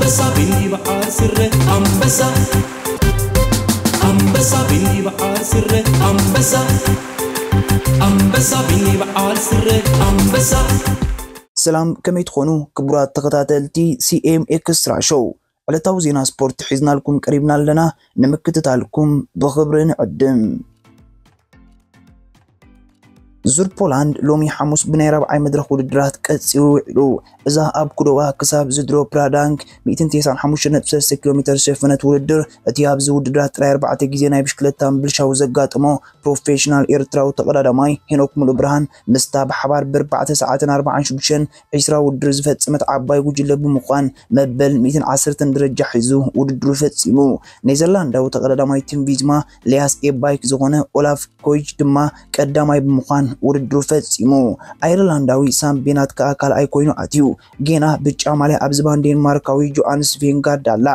ኣንበሳ ቢኒ በዓል ስረ ኣንበሳ ኣንበሳ ቢኒ በዓል ስረ ኣንበሳ ኣንበሳ ቢኒ በዓል ስረ ኣንበሳ። ሰላም፣ ከመይ ትኾኑ ክቡራት ተኸታተልቲ ሲ ኤም ኤክስትራ ሾው? ዕለታዊ ዜና ስፖርት ሒዝናልኩም ቀሪብና ኣለና። ንምክትታልኩም ብኽብሪ ንዕድም። ዙር ፖላንድ ሎሚ ሓሙስ ብናይ ራብዓይ መድረኽ ውድድራት ቀጺሉ ውዒሉ። እዛ ኣብ ኩዶዋ ክሳብ ዝድሮ ፕራዳንክ ሚእትን ተስዓን ሓሙሽተን ነጥቢ ሰለስተ ኪሎ ሜተር ዝሸፈነት ውድድር፣ እቲ ኣብዚ ውድድራት ጥራይ ኣርባዕተ ግዜ ናይ ብሽክለታ ምብልሻው ዘጋጠሞ ፕሮፌሽናል ኤርትራዊ ተቐዳዳማይ ሄኖክ ሙሉብርሃን፣ ምስታ ብሓባር ብኣርባዕተ ሰዓትን ኣርባዓን ሽዱሽተን ዒስራ ውድድር ዝፈጸመት ዓባይ ጉጅለ ብምዃን፣ መበል ሚእትን ዓሰርተን ደረጃ ሒዙ ውድድሩ ፈጺሙ። ኔዘርላንዳዊ ተቐዳዳማይ ቲም ቪዝማ ሊያስ ኤባይክ ዝኾነ ኦላፍ ኮይች ድማ ቀዳማይ ብምዃን ውድድሩ ፈጺሙ። ኣየርላንዳዊ ሳም ቤናት ከኣ ካልኣይ ኮይኑ ኣትዩ። ጌና ብጫ ማልያ ኣብ ዝባን ዴንማርካዊ ጆኣንስ ቬንጋርድ ኣላ።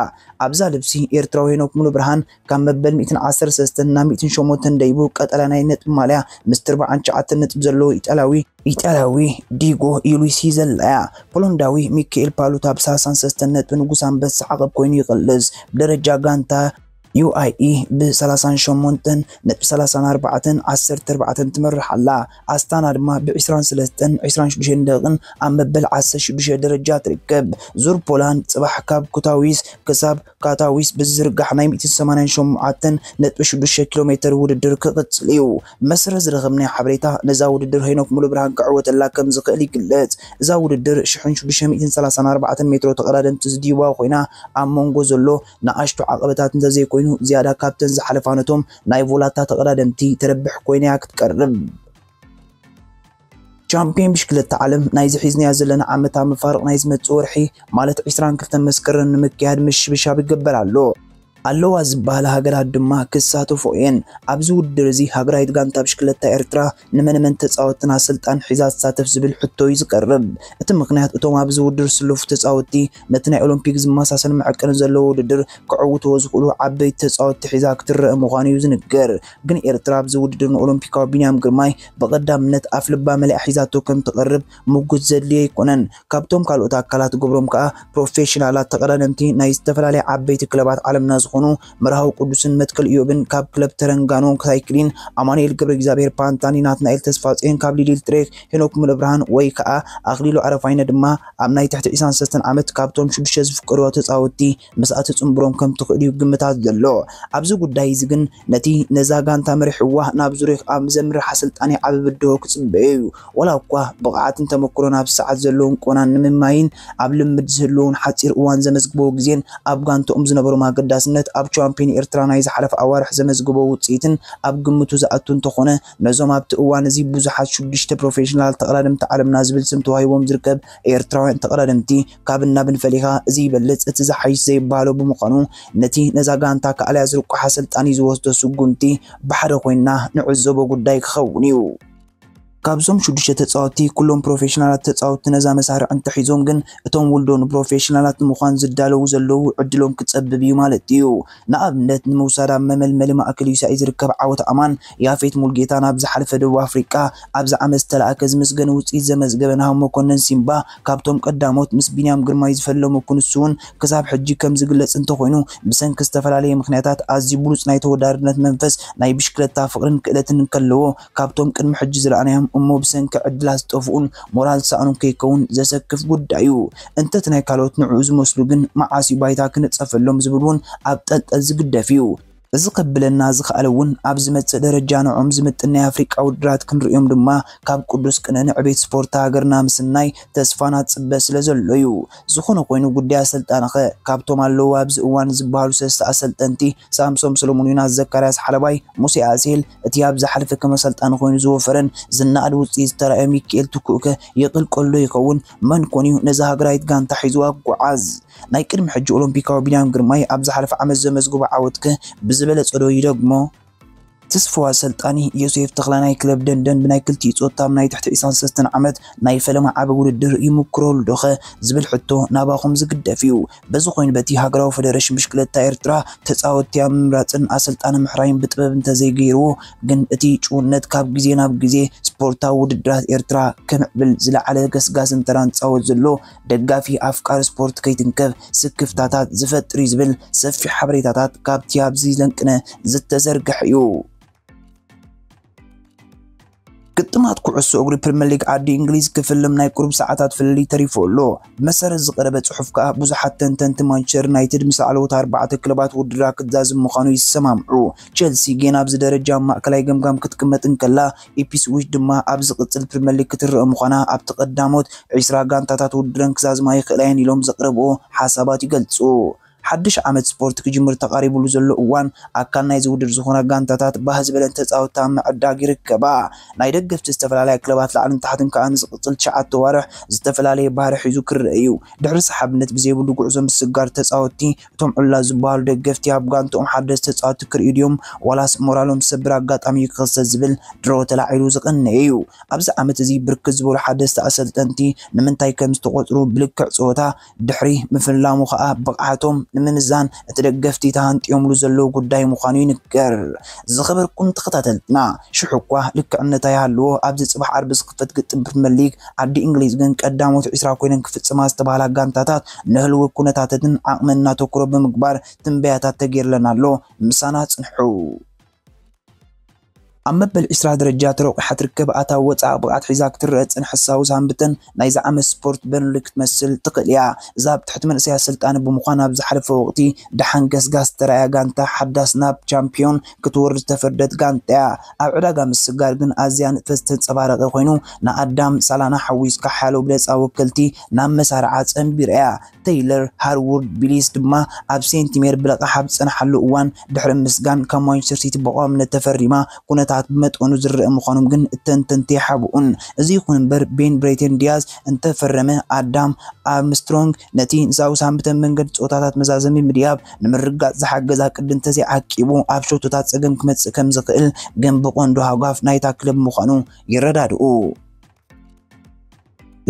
ኣብዛ ልብሲ ኤርትራዊ ሄኖክ ሙሉብርሃን ካብ መበል ሚእትን ዓሰርተ ሰለስተን ናብ ሚእትን ሸሞንተን ደይቡ ቀጠልያ ናይ ነጥቢ ማልያ ምስቲ ኣርባዓን ትሽዓተን ነጥቢ ዘለዎ ኢጣልያዊ ኢጣልያዊ ዲጎ ኢሉሲ ዘለያ። ፖሎንዳዊ ሚካኤል ፓሉታ ብ ሰላሳን ሰለስተን ነጥቢ ንጉስ ኣንበሳ ዓቐብ ኮይኑ ይቕልስ። ብደረጃ ጋንታ ዩ ኣይ ኢ ብ ሰላሳን ሸሞንተን ነጥቢ ሰላሳን ኣርባዕተን ዓሰርተ ኣርባዕተን ትመርሕ ኣላ። ኣስታና ድማ ብ ዒስራን ሰለስተን ዒስራን ሽዱሽተን ደቂቕን ኣብ መበል ዓሰርተ ሽዱሽተ ደረጃ ትርከብ። ዙር ፖላንድ ጽባሕ ካብ ኩታዊስ ክሳብ ካታዊስ ብዝዝርጋሕ ናይ ሚእትን ሰማንያን ሸውዓተን ነጥቢ ሽዱሽተ ኪሎ ሜተር ውድድር ክቕጽል እዩ። መሰረት ዝረኸብናዮ ሓበሬታ፣ ነዛ ውድድር ሄኖክ ሙሉብርሃን ክዕወተላ ከም ዝኽእል ይግለጽ። እዛ ውድድር ሽሕን ሽዱሽተ ሚእትን ሰላሳን ኣርባዕተን ሜትሮ ተቐዳደምቲ ዝድይባ ኮይና፣ ኣብ መንጎ ዘሎ ንኣሽቱ ዓቐበታት እንተዘይኮይኑ፣ ዝያዳ ካብተን ዝሓለፋ ነቶም ናይ ቮላታ ተቐዳደምቲ ተረብሕ ኮይና እያ ክትቀርብ። ቻምፒዮን ብሽክለታ ዓለም ናይዚ ሒዝናዮ ዘለና ዓመት ኣብ መፋርቕ ናይ ዝመጽእ ወርሒ፣ ማለት ዒስራን ክልተን መስከረም ንምክያድ ምሽብሻብ ይግበር ኣሎ። ኣለዋ ዝበሃላ ሃገራት ድማ ክሳተፎ እየን። ኣብዚ ውድድር እዚ ሃገራዊት ጋንታ ብሽክለታ ኤርትራ ንመን መን ተጻወትትን ኣሰልጣን ሒዛ ትሳተፍ ዝብል ሕቶ እዩ ዝቀርብ። እቲ ምኽንያት እቶም ኣብዚ ውድድር ዝስለፉ ተጻወትቲ ነቲ ናይ ኦሎምፒክ ዝመሳሰል መዐቀኒ ዘለዎ ውድድር ክዕውትዎ ዝኽእሉ ዓበይቲ ተጻወትቲ ሒዛ ክትረአ ምዃኑ እዩ ዝንገር። ግን ኤርትራ ኣብዚ ውድድር ንኦሎምፒካዊ ቢንያም ግርማይ ብቐዳምነት ኣፍ ልባ መሊኣ ሒዛቶ ከም ትቐርብ ምጉት ዘድልዮ ኣይኮነን። ካብቶም ካልኦት ኣካላት ትገብሮም ከኣ ፕሮፌሽናላት ተቐዳደምቲ ናይ ዝተፈላለያ ዓበይቲ ክለባት ዓለምና ዝኾኑ መርሃዊ ቅዱስን መትከል ኢዮብን ካብ ክለብ ተረንጋኖ ሳይክሊን፣ ኣማኑኤል ገብረ እግዚኣብሔር ፓንታኒ፣ ናትናኤል ተስፋጽዮን ካብ ሊሊል ትሬክ፣ ሄኖክ ሙሉብርሃን ወይ ከኣ ኣኽሊሉ ኣረፋይነ ድማ ኣብ ናይ ትሕቲ ዒስራን ሰለስተን ዓመት ካብቶም ሽዱሽተ ዝፍቀድዋ ተጻወትቲ ምስኣ ትጽንብሮም ከም ትኽእል እዩ ግምታት ዘሎ። ኣብዚ ጉዳይ እዚ ግን ነቲ ነዛ ጋንታ መሪሕዋ ናብ ዙሪክ ኣብ ዘምርሕ ኣሰልጣኒ ዓቢ ብድሆ ክጽበዮ እዩ። ወላ እኳ ብቕዓትን ተመክሮን ኣብ ሰዓት ዘለውን ቆናን ንምማይን ኣብ ልምድ ዝህልውን ሓጺር እዋን ዘመዝግበዎ ግዜን ኣብ ጋንትኦም ዝነበሮም ኣገዳስነት ኣብ ቻምፒዮን ኤርትራ ናይ ዝሓለፈ ኣዋርሕ ዘመዝግቦ ውጽኢትን ኣብ ግምቱ ዝኣቱ እንተኾነ፣ ነዞም ኣብቲ እዋን እዚ ብዙሓት ሽዱሽተ ፕሮፌሽናል ተቐዳደምቲ ዓለምና ዝብል ስም ተዋሂቦም ዝርከብ ኤርትራውያን ተቐዳደምቲ ካብ እናብን ፈሊኻ እዚ ይበልጽ እቲ ዝሓይሽ ዘይበሃሎ ብምዃኑ፣ ነቲ ነዛ ጋንታ ክኣልያ ዝርቋሕ ኣሰልጣኒ ዝወስዶ ስጉምቲ ብሓደ ኮይንና ንዕዘቦ ጉዳይ ክኸውን እዩ። ካብዞም ሽዱሽተ ተጻወትቲ፣ ኩሎም ፕሮፌሽናላት ተጻወትቲ ነዛ መሳርዕ እንተሒዞም ግን፣ እቶም ውልዶ ንፕሮፌሽናላት ንምዃን ዝዳለዉ ዘለዉ ዕድሎም ክጸብብ እዩ ማለት እዩ። ንኣብነት ንምውሳድ፣ ኣብ መመልመሊ ማእከል ዩ ኤስ ኣይ ዝርከብ ዓወት ኣማን ያፌት ሙልጌታ ናብ ዝሓለፈ ደቡብ ኣፍሪቃ ኣብዚ ዓመት ዝተላእከ ዝምስገን ውጽኢት ዘመዝገበ ናሆም መኮነን ሲምባ ካብቶም ቀዳሞት ምስ ቢንያም ግርማይ ዝፈለሙ ኩንሱ እውን ክሳብ ሕጂ ከም ዝግለጽ እንተኾይኑ፣ ብሰንኪ ዝተፈላለየ ምኽንያታት ኣዝዩ ብሉጽ ናይ ተወዳዳርነት መንፈስ ናይ ብሽክለታ ፍቕርን ክእለትን እንከለዎ፣ ካብቶም ቅድሚ ሕጂ ዝረኣናዮም እሞ ብሰንኪ ዕድላት ዝጠፍኡን ሞራል ዝሰኣኑን ከይከውን ዘሰክፍ ጉዳይ እዩ። እንተ እቲ ናይ ካልኦት ንዕኡ ዝመስሉ ግን መዓስ እዩ ባይታ ክንጸፈሎም ዝብል እውን ኣብ ጠልጠል ዝግደፍ እዩ። እዚ ከብለና ዝኸኣለ እውን ኣብ ዝመጽእ ደረጃ ንዕኦም ዝምጥን ናይ ኣፍሪቃ ውድድራት ክንርእዮም ድማ ካብ ቅዱስ ቅነ ንዕቤት ስፖርት ሃገርና ምስናይ ተስፋና ጽበ ስለ ዘሎ እዩ። ዝኾነ ኮይኑ ጉዳይ ኣሰልጣንኸ ካብቶም ኣለዉ ኣብዚ እዋን ዝበሃሉ ሰለስተ ኣሰልጠንቲ ሳምሶም ሰሎሞን፣ ዮናስ ዘካርያስ ሓለባይ፣ ሙሴ ኣዜል፣ እቲ ኣብ ዝሓለፈ ከም ኣሰልጣኒ ኮይኑ ዝወፈረን ዝነኣድ ውጽኢት ዝተራእዮ ሚካኤል ትኩእከ ይቕልቀሎ ይኸውን? መን ኮን እዩ ነዛ ሃገራዊት ጋንታ ሒዝዋ ክጓዓዝ? ናይ ቅድሚ ሕጂ ኦሎምፒካዊ ቢንያም ግርማይ ኣብ ዝሓለፈ ዓመት ዘመዝግቦ ዓወትከ ብዝበለጸ ዶ ይደግሞ? ተስፋዋ ሰልጣኒ ዮሴፍ ተኽላ ናይ ክለብ ደንደን ብናይ ክልቲኡ ጾታ ኣብ ናይ ትሕቲ ዕስራን ሰለስተን ዓመት ናይ ፈለማ ዓቢ ውድድር ይምክሮ ኣሎ ዶኸ ዝብል ሕቶ ናባኹም ዝግደፍ እዩ። በዚ ኮይኑ በቲ ሃገራዊ ፈደረሽን ብሽክለታ ኤርትራ ተጻወትቲ ኣብ ምምራጽን ኣሰልጣኒ ምሕራይን ብጥበብ እንተዘይገይርዎ ግን እቲ ጭውነት ካብ ግዜ ናብ ግዜ ስፖርታዊ ውድድራት ኤርትራ ክምዕብል ዝለዓለ ገስጋስን ተራን ጻወት ዘሎ ደጋፊ ኣፍቃሪ ስፖርት ከይትንከፍ ስክፍታታት ዝፈጥር እዩ ዝብል ሰፊሕ ሓበሬታታት ካብቲ ኣብዚ ለንቅነ ዝተዘርግሐ እዩ። ግጥማት ኩዕሶ እግሪ ፕሪምየር ሊግ ዓዲ እንግሊዝ ክፍልም ናይ ቁሩብ ሰዓታት ፍልልይ ተሪፎ ኣሎ። ብመሰረት ዝቐረበ ጽሑፍ ከኣ ብዙሓት ተንተንቲ ማንቸስተር ዩናይትድ ምስ ላዕለዎት ኣርባዕተ ክለባት ውድድራ ክትዛዝም ምዃኑ ይሰማምዑ። ቸልሲ ጌና ኣብዚ ደረጃ ኣብ ማእከላይ ገምጋም ክትቅመጥ እንከላ፣ ኢፕስዊች ድማ ኣብ ዝቕጽል ፕሪምየር ሊግ ክትረአ ምዃና ኣብቲ ቀዳሞት ዕስራ ጋንታታት ውድድረን ክዛዝማ ይኽእላ እየን ኢሎም ዘቕረብዎ ሓሳባት ይገልጹ። ሓድሽ ዓመት ስፖርት ክጅምር ተቓሪቡሉ ዘሎ እዋን ኣካል ናይዚ ውድድር ዝኾና ጋንታታት ባህ ዝበለን ተጻወትቲ ኣብ ምዕዳግ ይርከባ። ናይ ደገፍቲ ዝተፈላለያ ክለባት ላዕልን ታሕትን ከኣ ንዝቕጽል ትሽዓተ ዋርሕ ዝተፈላለየ ባህሪ ሒዙ ክረአ እዩ። ድሕሪ ሰሓብነት ብዘይብሉ ጉዕዞ ምስጋር ተጻወትቲ እቶም ዕላ ዝበሃሉ ደገፍቲ ኣብ ጋንትኦም ሓደስቲ ተጻወትቲ ክርእዩ ድዮም ዋላስ ሞራሎም ዝሰብር ኣጋጣሚ እዩ ክኽሰት ዝብል ድሮ ተላዒሉ ዝቐነየ እዩ። ኣብዚ ዓመት እዚ ብርክት ዝበሉ ሓደስቲ ኣሰልጠንቲ ንምንታይ ከም ዝተቖጽሩ ብልክዕ ጸወታ ድሕሪ ምፍላሙ ከኣ ብቕዓቶም ንምምዛን እቲ ደገፍቲ ተሃንጥዮምሉ ዘለዉ ጉዳይ ምዃኑ ይንገር። ዝኸበርኩም ተኸታተልትና፣ ሽሑ እኳ ልክዕነት ኣይሃልዎ ኣብዚ ጽባሕ ዓርቢ ዝኽፈት ግጥም ፕሪምየር ሊግ ዓዲ እንግሊዝ ግን ቀዳሞት ዕስራ ኮይነን ክፍጽማ ዝተባህላ ጋንታታት ንህልዊ ኩነታተትን ዓቕምን እናተኩሮ ብምግባር ትንበያታት ተገይርለን ኣሎ። ምሳና ጽንሑ። ኣብ መበል ዕስራ ደረጃ ተረቂሓ ትርከብ ኣታ ወጻእ ብቕዓት ሒዛ ክትረአ ዝጸንሐት ሳውዝሃምፕተን ናይዚ ዓመት ስፖርት በርንሊ ክትመስል ትኽእል እያ። እዛ ኣብ ትሕቲ መንእሰይ ኣሰልጣኒ ብምዃን ኣብ ዝሓለፈ ወቕቲ ደሓን ገስጋስ ተራእያ ጋንታ ሓዳስ ናብ ቻምፒዮን ክትወርድ ዝተፈርደት ጋንታ እያ። ኣብ ዕዳጋ ምስጋር ግን ኣዝያ ንጥፈት ዝተንጸባረቐ ኮይኑ ንኣዳም ሳላና ሓዊስካ ሓያሎ ብለጻ ወከልቲ ናብ መሳርዓ ጸንቢራ እያ። ቴይለር ሃርውርድ ቢሊስ ድማ ኣብ ሴንቲሜር ብለቓሕ ኣብ ዝጸንሓሉ እዋን ድሕሪ ምስጋን ካብ ማንቸስተር ሲቲ ብቋምነት ተፈሪማ ኩነታት ብመጠኑ ዝረአ ምዃኖም ግን ተንተንቲ ይሓብኡን። እዚ ይኹን እምበር ቤን ብሬተን ዲያዝ እንተፈረመ ኣዳም ኣርምስትሮንግ ነቲ ንሳውዝሃምፕተን መንገዲ ጸወታታት መዛዘሚ ምድያብ ንምርጋጽ ዝሓገዛ ቅዲ እንተዘይዓቂቡ ኣብ ሸቶታት ጸገም ክመጽእ ከም ዝኽእል ግን ብቐንዱ ሃጓፍ ናይታ ክለብ ምዃኑ ይረዳድኡ።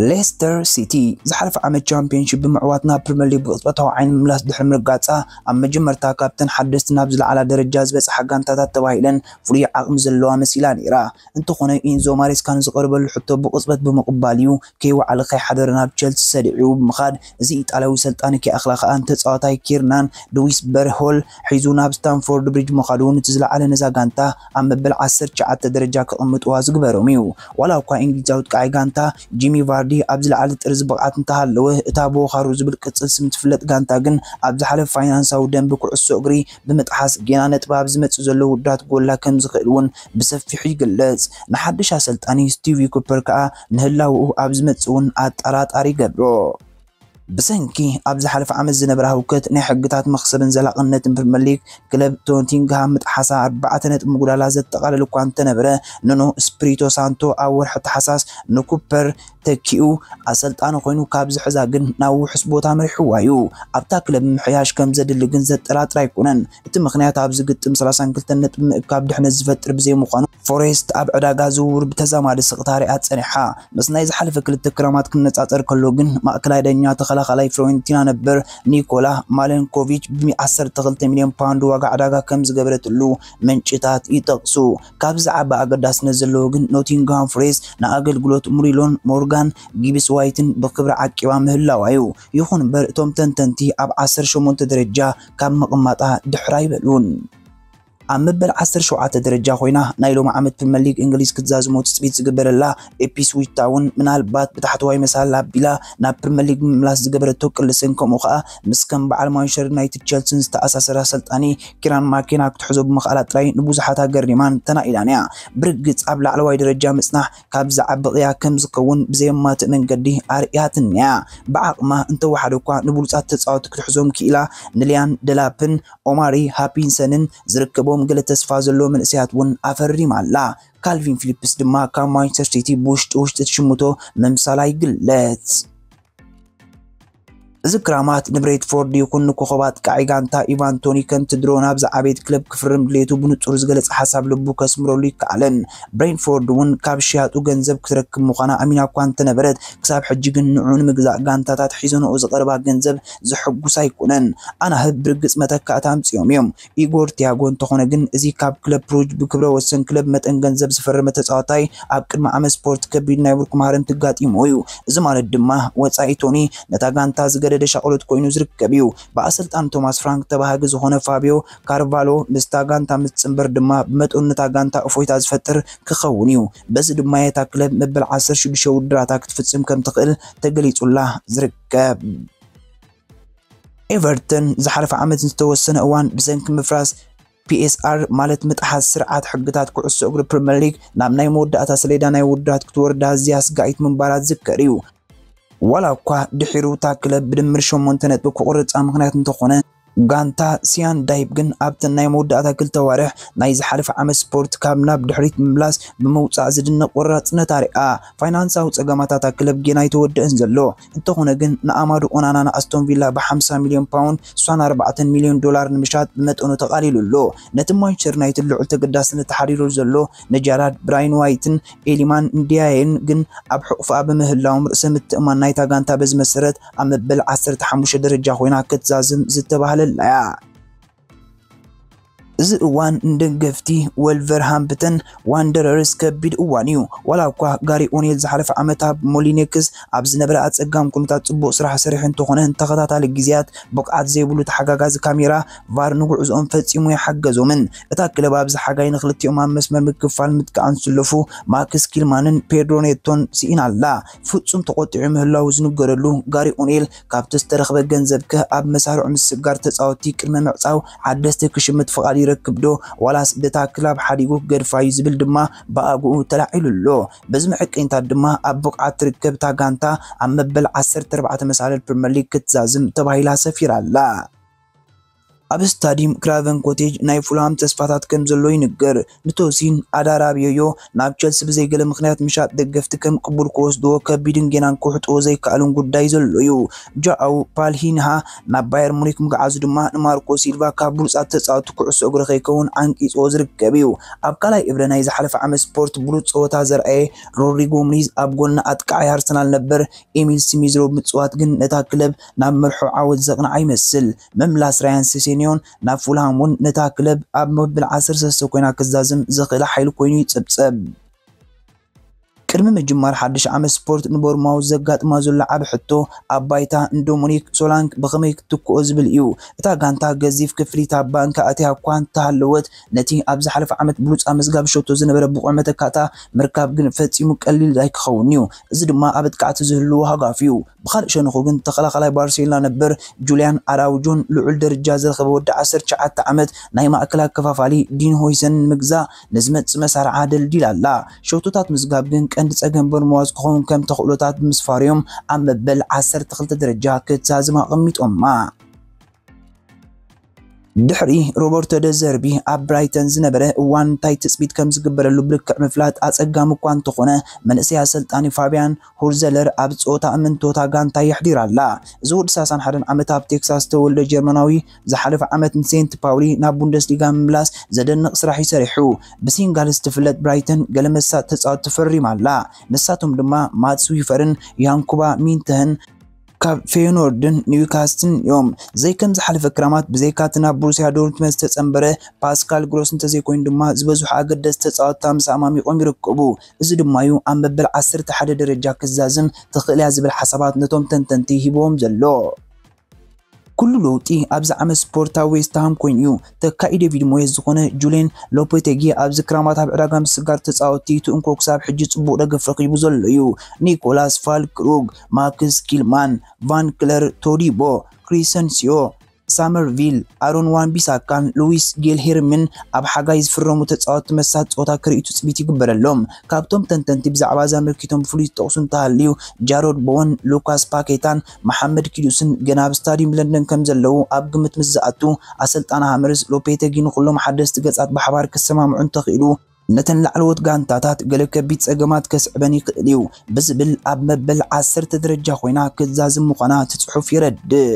ሌስተር ሲቲ ዝሓለፈ ዓመት ቻምፒዮንሺፕ ብምዕዋት ናብ ፕሪምየር ሊግ ብቕጽበታዊ ዓይኒ ምምላስ ድሕሪ ምርጋጻ ኣብ መጀመርታ ካብተን ሓደስቲ ናብ ዝለዓላ ደረጃ ዝበጽሓ ጋንታታት ተባሂለን ፍሉይ ዓቕሚ ዘለዋ መሲላ ነይራ። እንተኾነ ኢንዞ ማሬስካ ንዝቐረበሉ ሕቶ ብቕጽበት ብምቕባል እዩ ከይወዓለ ከይሓደረ ናብ ቸልሲ ሰዲዑ ብምኻድ እዚ ኢጣልያዊ ሰልጣኒ ከይኣኽላ ከኣ ንተጻዋታይ ኪርናን ድዊስበርሆል ሒዙ ናብ ስታንፎርድ ብሪጅ ምኻዱ ነቲ ዝለዓለ ነዛ ጋንታ ኣብ መበል ዓሰርተ ትሽዓተ ደረጃ ከቐምጥዋ ዝግበሮም እዩ። ዋላ እኳ እንግሊዛዊ ጥቃዓይ ጋንታ ጂሚ ቫርዲ ኣብ ዝለዓለ ጥርዚ ብቕዓት እንተሃለወ፣ እታ ብወኻሩ ዝብል ቅጽል ስም ትፍለጥ ጋንታ ግን ኣብ ዝሓለፈ ፋይናንሳዊ ደንቢ ኩዕሶ እግሪ ብምጥሓስ ጌና ነጥቢ ኣብ ዝመጽእ ዘሎ ውዳት ጎላ ከም ዝኽእል እውን ብሰፊሑ ይግለጽ። ንሓድሽ ኣሰልጣኒ ስቲቪ ኩፐር ከኣ ንህላውኡ ኣብ ዝመጽእ እውን ኣጠራጣሪ ይገብሮ። ብሰንኪ ኣብ ዝሓለፈ ዓመት ዝነበረ ህውከት ናይ ሕግታት መኽሰብን ዘላቕነትን ፕሪምየር ሊግ ክለብ ቶቲንግሃም ምጥሓሳ ኣርባዕተ ነጥቢ ምጉዳላ ዘጠቓልል እኳ እንተነበረ፣ ኑኖ ስፕሪቶ ሳንቶ ኣብ ወርሒ ታሕሳስ ንኩፐር ተኪኡ ኣሰልጣኒ ኮይኑ ካብ ዝሕዛ ግን ናብ ውሑስ ቦታ መሪሕዋ እዩ። ኣብታ ክለብ ምምሕያሽ ከም ዘድሊ ግን ዘጠራጥር ኣይኮነን። እቲ ምኽንያት ኣብዚ ግጥም ሰላሳን ክልተን ነጥቢ ምእካብ ድሕነት ዝፈጥር ብዘይምዃኑ ፎሬስት ኣብ ዕዳጋ ዝውውር ብተዛማዲ ስቕታ ሪኣ ጸኒሓ። ምስ ናይ ዝሓለፈ ክልተ ክረማት ክነጻጸር ከሎ ግን ማእከላይ ዳኛ ተኸላኻላይ ፍሮንቲና ነበር ኒኮላ ማለንኮቪች ብ ዓሰርተ ክልተ ሚልዮን ፓውንድ ዋጋ ዕዳጋ ከም ዝገበረትሉ ምንጭታት ይጠቕሱ። ካብ ዝዓበ ኣገዳስነት ዘለዎ ግን ኖቲንግሃም ፎሬስት ንኣገልግሎት ሙሪሎን ሞርጋን ጊብስ ዋይትን ብክብሪ ዓቂባ ምህላዋ እዩ። ይኹን እምበር እቶም ተንተንቲ ኣብ ዓሰርተ ሸሞንተ ደረጃ ካብ ምቕማጣ ድሕር ኣይበሉን። ኣብ መበል ዓሰርተ ሸውዓተ ደረጃ ኮይና ናይ ሎሚ ዓመት ፕሪምየር ሊግ እንግሊዝ ክትዛዝሞ ትጽቢት ዝግበረላ ኢፕስዊች ታውን ምናልባት ብታሕተዋይ መሳል ኣቢላ ናብ ፕሪምየር ሊግ ምምላስ ዝገበረቶ ቅልስን ከምኡ ከኣ ምስ ከም በዓል ማንቸስተር ዩናይትድ ቸልሲን ዝተኣሳሰረ ኣሰልጣኒ ኪራን ማኬና ክትሕዞ ብምኽኣላ ጥራይ ንብዙሓት ኣገሪማን ተናኢላን እያ። ብርግጽ ኣብ ላዕለዋይ ደረጃ ምጽናሕ ካብ ዝዓቢ ቅያ ከም ዝኸውን ብዘየማትእ መንገዲ ኣርእያትኒ እያ። ብዓቕማ እንተወሓደ እኳ ንብሉጻት ተጻወቲ ክትሕዞም ክኢላ ንሊያን ደላፕን ኦማሪ ሃፒንሰንን ዝርከቦም ገለ ተስፋ ዘለዎ መንእሰያት እውን ኣፈሪማ ኣላ። ካልቪን ፊሊፕስ ድማ ካብ ማንቸስተር ሲቲ ብውሽጢ ውሽጢ ትሽምቶ ምምሳላ ይግለጽ። እዚ ክራማት ንብሬንትፎርድ ይኹን ንኮኸብ ኣጥቃዒ ጋንታ ኢቫን ቶኒ ከምቲ ድሮ ናብ ዝዓበየት ክለብ ክፍርም ድሌቱ ብንጹር ዝገለጸ ሓሳብ ልቡ ከስምረሉ ይከኣልን። ብሬንትፎርድ እውን ካብ ሽያጡ ገንዘብ ክትረክብ ምዃና ኣሚና እኳ እንተነበረት፣ ክሳብ ሕጂ ግን ንዑ ንምግዛእ ጋንታታት ሒዘንኦ ዝቐርባ ገንዘብ ዘሐጉስ ኣይኮነን። ኣናህብ ብርግጽ መተካእታ ኣምጺኦም እዮም። ኢጎር ቲያጎ እንተኾነ ግን፣ እዚ ካብ ክለብ ብሩጅ ብክብረ ወሰን ክለብ መጠን ገንዘብ ዝፈረመ ተጻዋታይ ኣብ ቅድሚ ዓመት ስፖርት ከቢድ ናይ ብርኩ ማህረምቲ ኣጋጢምዎ እዩ። እዚ ማለት ድማ ወጻኢ ቶኒ ነታ ጋንታ ዝገደደ ሻቕሎት ኮይኑ ዝርከብ እዩ። ብኣሰልጣኒ ቶማስ ፍራንክ ተባሃጊ ዝኾነ ፋቢዮ ካርቫሎ ምስታ ጋንታ ምስ ጽንበር ድማ ብመጠኑ ነታ ጋንታ እፎይታ ዝፈጥር ክኸውን እዩ። በዚ ድማ እታ ክለብ መበል ዓሰርተ ሽዱሽተ ውድድራታ ክትፍጽም ከም ትኽእል ተገሊጹላ ዝርከብ። ኤቨርተን ዝሓለፈ ዓመት ዝተወሰነ እዋን ብሰንኪ ምፍራስ ፒኤስኣር ማለት ምጥሓስ ስርዓት ሕግታት ኩዕሶ እግሪ ፕሪምየር ሊግ ናብ ናይ መወዳእታ ሰሌዳ ናይ ውድድራት ክትወርድ ኣዝያ ኣስጋኢት ምንባራ ዝዝከር እዩ። ዋላ እኳ ድሒሩ እታ ክለብ ብድምር ሸሞንተ ነጥቢ ክቑርጻ ምኽንያት እንተኾነ፣ ጋንታ ሲያን ዳይብ ግን ኣብተን ናይ መወዳእታ ክልተ ዋርሕ ናይ ዝሓለፈ ዓመት ስፖርት ካብ ናብ ድሕሪት ምምላስ ብምውጻእ ዝድነቕ ቆራጽነት ኣርኣ። ፋይናንሳዊ ጸገማት እታ ክለብ ጌና ኣይተወደአን ዘሎ። እንተኾነ ግን ንኣማዱ ኦናና ንኣስቶን ቪላ ብ ሓምሳ ሚልዮን ፓውንድ፣ ስሳን ኣርባዕተን ሚልዮን ዶላር ንምሻጥ ብመጠኑ ተቓሊሉ ኣሎ። ነቲ ማንቸስተር ዩናይትድ ልዑል ተገዳስነት ተሓዲሩ ዘሎ ንጃራድ ብራይን ዋይትን ኤሊማን እንዲያየን ግን ኣብ ሕቑፋ ብምህላዎም ርእሰ ምትእማን ናይታ ጋንታ በዚ መሰረት ኣብ መበል ዓሰርተ ሓሙሽተ ደረጃ ኮይና ክትዛዝም ዝተባህለላ እያ። እዚ እዋን ንደገፍቲ ወልቨርሃምፕተን ዋንደረርስ ከቢድ እዋን እዩ። ዋላ እኳ ጋሪ ኦኔል ዝሓለፈ ዓመት ኣብ ሞሊኔክስ ኣብ ዝነበረ ኣጸጋሚ ኩነታት ጽቡቕ ስራሕ ሰሪሑ እንተኾነ፣ ንተኸታታሊ ግዜያት ብቕዓት ዘይብሉ ተሓጋጋዚ ካሜራ ቫር ንጉዕዞኦም ፈጺሙ ኣይሓገዞምን። እታ ክለብ ኣብዚ ሓጋይ ንክልቲኦም ኣብ መስመር ምክፋል ምጥቃዕን ዝስለፉ ማክስ ኪልማንን ፔድሮ ኔቶን ስኢና ኣላ። ፍጹም ተቖጢዑ ምህላዉ ዝንገረሉ ጋሪ ኦኔል ካብቲ ዝተረኽበ ገንዘብ ከ ኣብ መሳርዑ ምስጋር ተጻወትቲ ቅድሚ ምዕጻው ሓደስቲ ክሽምት ፍቓድ ይረክብ ዶ ዋላስ በታ ክላብ ሓዲጉ ክገድፋ እዩ ዝብል ድማ ብኣግኡ ተላዒሉ ኣሎ። በዚ ምዕቀይንታት ድማ ኣብ ብቕዓት ትርከብ እታ ጋንታ ኣብ መበል ዓሰርተ ኣርባዕተ መሳልል ፕሪምየር ሊግ ክትዛዝም ተባሂላ ሰፊራ ኣላ። ኣብ ስታዲየም ክራቨን ኮቴጅ ናይ ፉልሃም ተስፋታት ከም ዘሎ ይንገር። ንቶሲን ኣዳራቢዮዮ ናብ ቸልሲ ብዘይገለ ምኽንያት ምሻጥ ደገፍቲ ከም ቅቡል ክወስድዎ ከቢድን ጌናን ክውሕጥዎ ዘይከኣልን ጉዳይ ዘሎ እዩ። ጃኣው ፓልሂንሃ ናብ ባየር ሙኒክ ምግዓዙ ድማ ንማርኮ ሲልቫ ካብ ብሉጻት ተጻወትቲ ኩዕሶ እግሪ ከይከውን ዓንቂጽዎ ዝርከብ እዩ። ኣብ ካልኣይ እብረ ናይ ዝሓለፈ ዓመት ስፖርት ብሉጽ ጸወታ ዘርኣየ ሮድሪጎ ሙኒዝ ኣብ ጎኒ ኣጥቃዓይ ኣርሰናል ነበር ኤሚል ስሚዝ ሮው ምጽዋት ግን ነታ ክለብ ናብ መርሖ ዓወት ዘቕንዓ ይመስል። ምምላስ ራያን ሴሴንዮን ናብ ፉልሃም እውን ነታ ክለብ ኣብ መበል ዓሰርተ ሰለስተ ኮይና ክዛዝም ዘኽእላ ሓይሊ ኮይኑ ይጽብጸብ። ቅድሚ ምጅማር ሓድሽ ዓመት ስፖርት ንቦርማውዝ ዘጋጥማ ዘሎ ዓቢ ሕቶ፣ ኣብ ባይታ ንዶሞኒክ ሶላንክ ብኸመይ ክትክኦ ዝብል እዩ። እታ ጋንታ ገዚፍ ክፍሊት ኣብ ባንክ ኣትያ እኳ እንተሃለወት፣ ነቲ ኣብ ዝሓለፈ ዓመት ብሉጽ ኣመዝጋቢ ሸቶ ዝነበረ ብቑዕ መተካእታ ምርካብ ግን ፈጺሙ ቀሊል ኣይክኸውን እዩ። እዚ ድማ ኣብ ኣጥቃዕቲ ዝህልዎ ሃጋፍ እዩ። ብኻልእ ሸነኹ ግን ተኸላኻላይ ባርሴሎና ነበር ጁልያን ኣራውጆን ልዑል ደረጃ ዝረኸበ ወዲ ዓሰርተ ትሽዓተ ዓመት ናይ ማእከል ኣከፋፋሊ ዲን ሆይሰን ንምግዛእ ንዝመጽእ መሳርዓ ደልዲላ ኣላ። ሸቶታት ምዝጋብ ግን ቀንዲ ጸገም ቦርንማውዝ ክኸውን ከም ተኽእሎታት ብምስፋርዮም ኣብ መበል ዓሰርተ ክልተ ደረጃ ክትዛዝም ኣቐሚጦማ። ድሕሪ ሮበርቶ ደ ዘርቢ ኣብ ብራይተን ዝነበረ እዋን እንታይ ትጽቢት ከም ዝግበረሉ ብልክዕ ምፍላጥ ኣጸጋሚ እኳ እንተኾነ፣ መንእሰይ ኣሰልጣኒ ፋብያን ሁርዘለር ኣብ ጸወታ እምንቶታ ጋንታ የሕዲራ ኣላ። እዚ ወዲ ሰላሳን ሓደን ዓመት ኣብ ቴክሳስ ዝተወልደ ጀርመናዊ ዝሓለፈ ዓመት ንሴንት ፓውሊ ናብ ቡንደስሊጋ ምምላስ ዘደንቕ ስራሕ እዩ ሰሪሑ። ብሲንጋልስ ትፍለጥ ብራይተን ገለ መሳጥ ተጻወትቲ ፈሪማ ኣላ። ንሳቶም ድማ ማትስ ዊፈርን ያንኩባ ሚንተህን ካብ ፌዮኖርድን ኒውካስትን እዮም። ዘይከም ዝሓለፈ ክራማት ብዘይካ እቲ ናብ ቦሩሲያ ዶርትመንድ ዝተጸንበረ ፓስካል ግሮስ እንተዘይኮይኑ ድማ ዝበዝሑ ኣገደስቲ ተጻወትታ ምስ ኣማሚቖም ይርከቡ። እዚ ድማ እዩ ኣብ መበል ዓሰርተ ሓደ ደረጃ ክዛዝም ትኽእል እያ ዝብል ሓሳባት ነቶም ተንተንቲ ሂብዎም ዘሎ። ኩሉ ለውጢ ኣብዚ ዓመት ስፖርታዊ ዌስትሃም ኮይኑ እዩ። ተካኢ ዴቪድ ሞየስ ዝኾነ ጁሌን ሎፔቴጊ ኣብዚ ክራማት ኣብ ዕዳጋ ምስጋር ተጻወትቲ እቲ እንኮ ክሳብ ሕጂ ጽቡቕ ደገፍ ረኺቡ ዘሎ እዩ። ኒኮላስ ፋልክሩግ፣ ማክስ ኪልማን፣ ቫን ክለር ቶዲቦ፣ ክሪሰንሲዮ ሳመርቪል፣ ኣሮን ዋን ቢሳካን ሉዊስ ጌልሄርምን ኣብ ሓጋይ ዝፍረሙ ተጻወትቲ መሳት ጸወታ ክርእዩ ትጽቢት ይግበረሎም። ካብቶም ተንተንቲ ብዛዕባ እዚ ኣመልኪቶም ብፍሉይ ዝጠቕሱ እንተሃልዩ፣ ጃሮድ ቦወን፣ ሉካስ ፓኬታን መሓመድ ኪዱስን ገና ኣብ ስታዲየም ለንደን ከም ዘለዉ ኣብ ግምት ምስ ዝኣቱ፣ ኣሰልጣኒ ሃመርስ ሎፔተጊ ንኹሎም ሓደስቲ ገጻት ብሓባር ክሰማምዑ እንተኽኢሉ፣ ነተን ላዕለዎት ጋንታታት ገለ ከቢድ ጸገማት ከስዕበን ይኽእል እዩ ብዝብል ኣብ መበል ዓሰርተ ደረጃ ኮይና ክትዛዝም ምዃና እቲ ጽሑፍ የረድእ።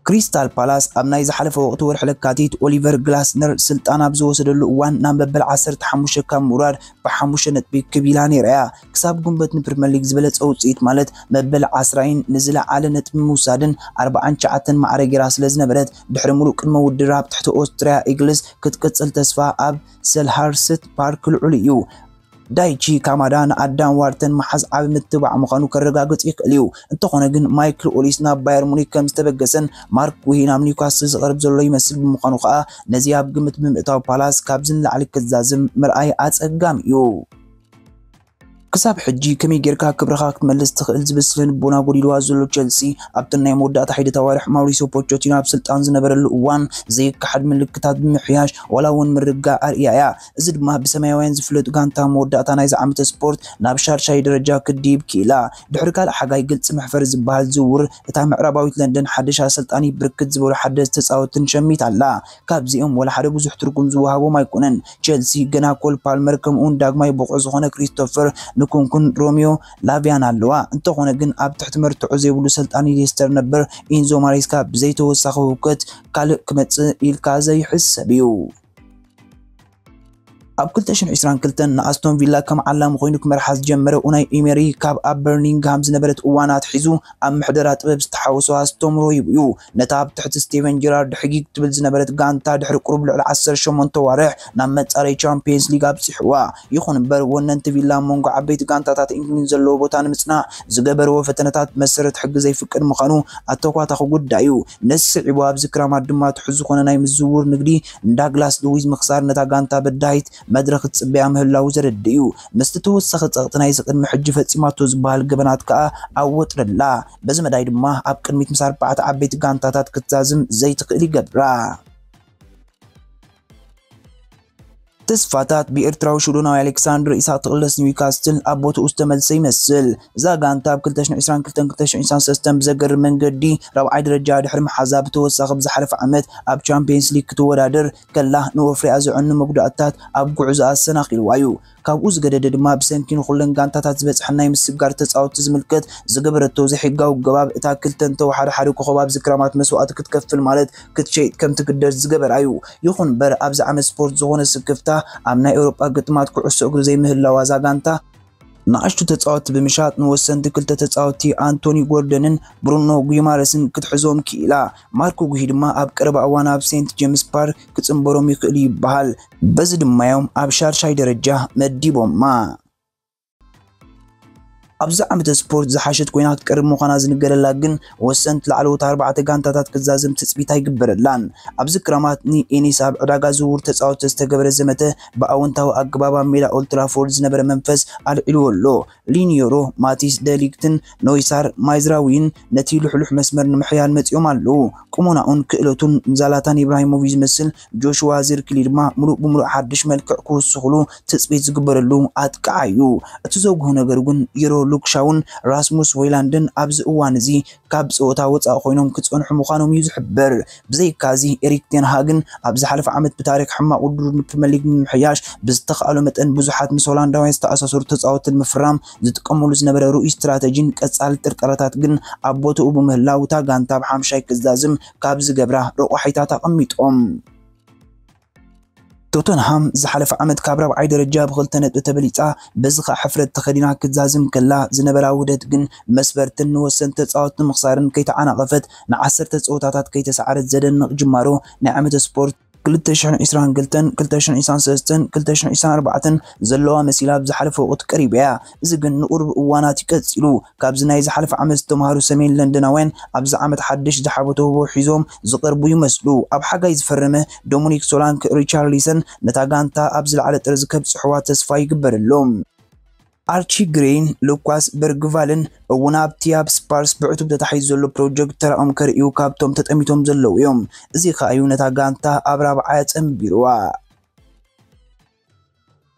ክሪስታል ፓላስ ኣብ ናይ ዝሓለፈ ወቕቲ ወርሒ ለካቲት ኦሊቨር ግላስነር ስልጣን ኣብ ዝወሰደሉ እዋን ናብ መበል ዓሰርተ ሓሙሽተ ካብ ምውራድ ብሓሙሽተ ነጥቢ ክብ ኢላ ነይራ እያ። ክሳብ ጉንበት ንፕሪምየር ሊግ ዝበለጸ ውጽኢት ማለት መበል ዓስራይን ንዝለዓለ ነጥቢ ምውሳድን ኣርባዓን ትሽዓተን ማዕረ ገይራ ስለ ዝነበረት ድሕሪ ምሉእ ቅድመ ውድድር ኣብ ትሕቲ ኦስትሪያ ኢግልስ ክትቅጽል ተስፋ ኣብ ሰልሃርስት ፓርክ ልዑል እዩ። ዳይቺ ካማዳ ንኣዳም ዋርተን መሓዝ ዓቢ ምትባዕ ምዃኑ ከረጋግጽ ይኽእል እዩ። እንተኾነ ግን ማይክል ኦሊስ ናብ ባየር ሙኒክ ከም ዝተበገሰን ማርክ ጉሂ ናብ ኒውካስል ዝቐርብ ዘሎ ይመስል ብምዃኑ ከኣ ነዚ ኣብ ግምት ብምእታው ፓላስ ካብዚ ንላዕሊ ክዛዝም ምርኣይ ኣጸጋሚ እዩ። ክሳብ ሕጂ ከመይ ጌርካ ክብርኻ ክትመልስ ትኽእል ዝብል ስነ ልቦና ጎዲልዋ ዘሎ ቸልሲ ኣብቲ ናይ መወዳእታ ሒደት ኣዋርሕ ማውሪሲዮ ፖቾቲኖ ኣብ ስልጣን ዝነበረሉ እዋን ዘይከሓድ ምልክታት ብምሕያሽ ዋላ እውን ምርጋእ ኣርእያ እያ። እዚ ድማ ብሰማያውያን ዝፍለጥ ጋንታ መወዳእታ ናይዚ ዓመተ ስፖርት ናብ ሻድሻይ ደረጃ ክድይብ ክኢላ። ድሕሪ ካልእ ሓጋይ ግልጺ መሕፈሪ ዝበሃል ዝውውር እታ ምዕራባዊት ለንደን ሓድሽ ኣሰልጣኒ ብርክት ዝበሉ ሓደስቲ ተጻወትን ሸሚት ኣላ። ካብዚኦም ወላ ሓደ ብዙሕ ትርጉም ዝወሃቦም ኣይኮነን። ቸልሲ ገና ኮል ፓልመር ከምኡውን ዳግማይ ብቑዕ ዝኾነ ክሪስቶፈር ንኩንኩን ሮሚዮ ላቪያን ኣለዋ። እንተኾነ ግን ኣብ ትሕቲ መርትዖ ዘይብሉ ሰልጣኒ ሌስተር ነበር ኢንዞ ማሬስካ ብዘይተወሳኺ ህውከት ካልእ ክመጽእ ኢልካ ዘይሕሰብ እዩ። ኣብ ክልተ ሽሕን ዕስራን ክልተን ንኣስቶን ቪላ ከም ዓላሚ ኮይኑ ክመርሓ ዝጀመረ ኡናይ ኢሜሪ ካብ ኣብ በርሚንግሃም ዝነበረት እዋን ኣትሒዙ ኣብ ምሕደራ ጥበብ ዝተሓወሶ ኣስቶም ሮይቡ እዩ። ነታ ኣብ ትሕቲ ስቴቨን ጀራርድ ሕጊግ ትብል ዝነበረት ጋንታ ድሕሪ ቁሩብ ልዕሊ ዓሰርተ ሸሞንተ ዋርሕ ናብ መጻረይ ቻምፒየንስ ሊግ ኣብጺሕዋ። ይኹን እምበር ወነንቲ ቪላ ኣብ መንጎ ዓበይቲ ጋንታታት ኢንግሊዝ ዘለዎ ቦታ ንምጽናዕ ዝገበርዎ ፈተነታት መሰረት ሕጊ ዘይፍቅድ ምዃኑ ኣተኳታኺ ጉዳይ እዩ። ነዚ ስዒቡ ኣብዚ ክራማት ድማ ትሑዝ ዝኾነ ናይ ምዝውውር ንግዲ ንዳግላስ ሉዊዝ ምኽሳር ነታ ጋንታ በዳሂት መድረኽ ትጽበያ ምህላዉ ዘረድእ እዩ። ምስቲ ተወሳኺ ጸቕጢ ናይዚ ቅድሚ ሕጂ ፈጺማቶ ዝበሃል ገበናት ከኣ ኣብ ወጥሪ ኣላ። በዚ መዳይ ድማ ኣብ ቅድሚት ምስ ኣርባዕተ ዓበይቲ ጋንታታት ክትዛዝም ዘይትኽእል ይገብራ። ተስፋታት ብኤርትራዊ ሽወደናዊ ኣሌክሳንደር ኢሳቅ ትቕለስ ኒውካስትል ኣብ ቦትኡ ዝተመልሰ ይመስል። እዛ ጋንታ ኣብ ክልተ ሽሕን ዕስራን ክልተን ክልተ ሽሕን ዕስራን ሰለስተን ብዘገርም መንገዲ ራብዓይ ደረጃ ድሕሪ ምሓዛ ብተወሳኺ ብዝሓለፈ ዓመት ኣብ ቻምፒየንስ ሊግ ክትወዳደር ከላ ንወፍሪኣ ዘዕኑ መጉዳእታት ኣብ ጉዕዞኣ ኣሰናኺልዋ እዩ። ካብኡ ዝገደደ ድማ ብሰንኪ ንኹለን ጋንታታት ዝበጽሐን ናይ ምስግጋር ተጻወትቲ ዝምልከት ዝገበረቶ ዘይሕጋዊ ኣገባብ እታ ክልተን ተወሓደ ሓደ ኮኸብ ኣብዚ ክራማት መስዋእቲ ክትከፍል ማለት ክትሸይጥ ከም ትግደድ ዝገበራ እዩ። ይኹን እምበር ኣብዚ ዓመት ስፖርት ዝኾነ ስክፍታ ኣብ ናይ ኤውሮጳ ግጥማት ኩዕሶ እግሪ ዘይምህላዋ እዛ ጋንታ ንኣሽቱ ተጻወትቲ ብምሻጥ ንወሰንቲ ክልተ ተጻወትቲ ኣንቶኒ ጎርደንን ብሩኖ ጉይማረስን ክትሕዞም ክኢላ። ማርኮ ጉሂ ድማ ኣብ ቀረባ እዋን ኣብ ሴንት ጄምስ ፓርክ ክጽንበሮም ይኽእል እዩ ይበሃል። በዚ ድማ እዮም ኣብ ሻድሻይ ደረጃ መዲቦማ። ኣብዚ ዓመተ ስፖርት ዝሓሸት ኮይና ክትቀርብ ምዃና ዝንገረላ ግን ወሰንቲ ላዕለዎት ኣርባዕተ ጋንታታት ክዛዝም ትጽቢት ኣይግበረላን። ኣብዚ ክራማት ንኤኒስ ኣብ ዕዳጋ ዝውውር ተጻወትቲ ዝተገበረ ዘመተ ብኣወንታዊ ኣገባብ ኣብ ሜዳ ኦልትራፎርድ ዝነበረ መንፈስ ኣልዒልዎ ኣሎ። ሊኒዮሮ፣ ማቲስ ደሊክትን ኖይሳር ማይዝራዊን ነቲ ልሕሉሕ መስመር ንምሕያል መጺኦም ኣለዉ። ቁመናኡን ክእለቱን ንዛላታን ኢብራሂሞቪች ዝመስል ጆሽዋ ዚርክሊ ድማ ምሉእ ብምሉእ ሓድሽ መልክዕ ክውስኹሉ ትጽቢት ዝግበረሉ ኣጥቃዓይ እዩ። እቲ ዘጉህ ነገር ግን ዩሮ ሉክሻውን ራስሙስ ሆይላንድን ኣብዚ እዋን እዚ ካብ ጸወታ ወጻኢ ኮይኖም ክጸንሑ ምዃኖም እዩ ዝሕበር። ብዘይካዚ ኤሪክ ቴን ሃግን ኣብ ዝሓለፈ ዓመት ብታሪክ ሕማቕ ውድድሩ ንፕሪምየር ሊግ ንምምሕያሽ ብዝተኻእሎ መጠን ብዙሓት ምስ ሆላንዳውያን ዝተኣሳሰሩ ተጻወትቲ ንምፍራም ዝጥቀመሉ ዝነበረ ርኡይ ስትራተጂን ቀጻሊ ጥርጠራታት ግን ኣብ ቦታኡ ብምህላው እታ ጋንታ ብሓምሻይ ክዛዝም ካብ ዝገብራ ረቋሒታት ኣቐሚጦም። ቶተንሃም ዝሓለፈ ዓመት ካብ ራብዓይ ደረጃ ብኽልተ ነጥቢ ተበሊጻ፣ በዚ ኸኣ ሕፍረት ተኸዲና ክትዛዝም ከላ ዝነበራ ውህደት ግን መስበርትን ንወሰንቲ ተጻወትቲ ምኽሳርን ከይተዓናቐፈት ንዓሰርተ ጸወታታት ከይተሰዓረት ዘደንቕ ጅማሮ ናይ ዓመተ ስፖርት ክልተ ሽሕን ዕስራን ክልተን፣ ክልተ ሽሕን ዕስራን ሰለስተን፣ ክልተ ሽሕን ዕስራን ኣርባዕተን ዘለዋ መሲላ ኣብ ዝሓለፈ ወቕቲ ቀሪባ እያ። እዚ ግን ንቑሩብ እዋናት እዩ ቀጺሉ። ካብዚ ናይ ዝሓለፈ ዓመት ዝተምሃሩ ሰሜን ለንደናውያን ኣብዚ ዓመት ሓድሽ ዝሓበተዎ ሒዞም ዝቐርቡ ይመስሉ። ኣብ ሓጋይ ዝፈረመ ዶሚኒክ ሶላንክ ሪቻርሊሰን ነታ ጋንታ ኣብ ዝለዓለ ጥርዚ ከብጽሕዋ ተስፋ ይግበረሎም። ኣርቺ ግሬይን ሉካስ በርግቫልን እውን ኣብቲ ኣብ ስፓርስ ብዕቱብ ተታሒዙ ዘሎ ፕሮጀክት ተራኦም ከርእዩ ካብቶም ተጠሚቶም ዘለዉ እዮም። እዚ ከኣ እዩ ነታ ጋንታ ኣብ ራብዓይ ኣጸንቢርዋ።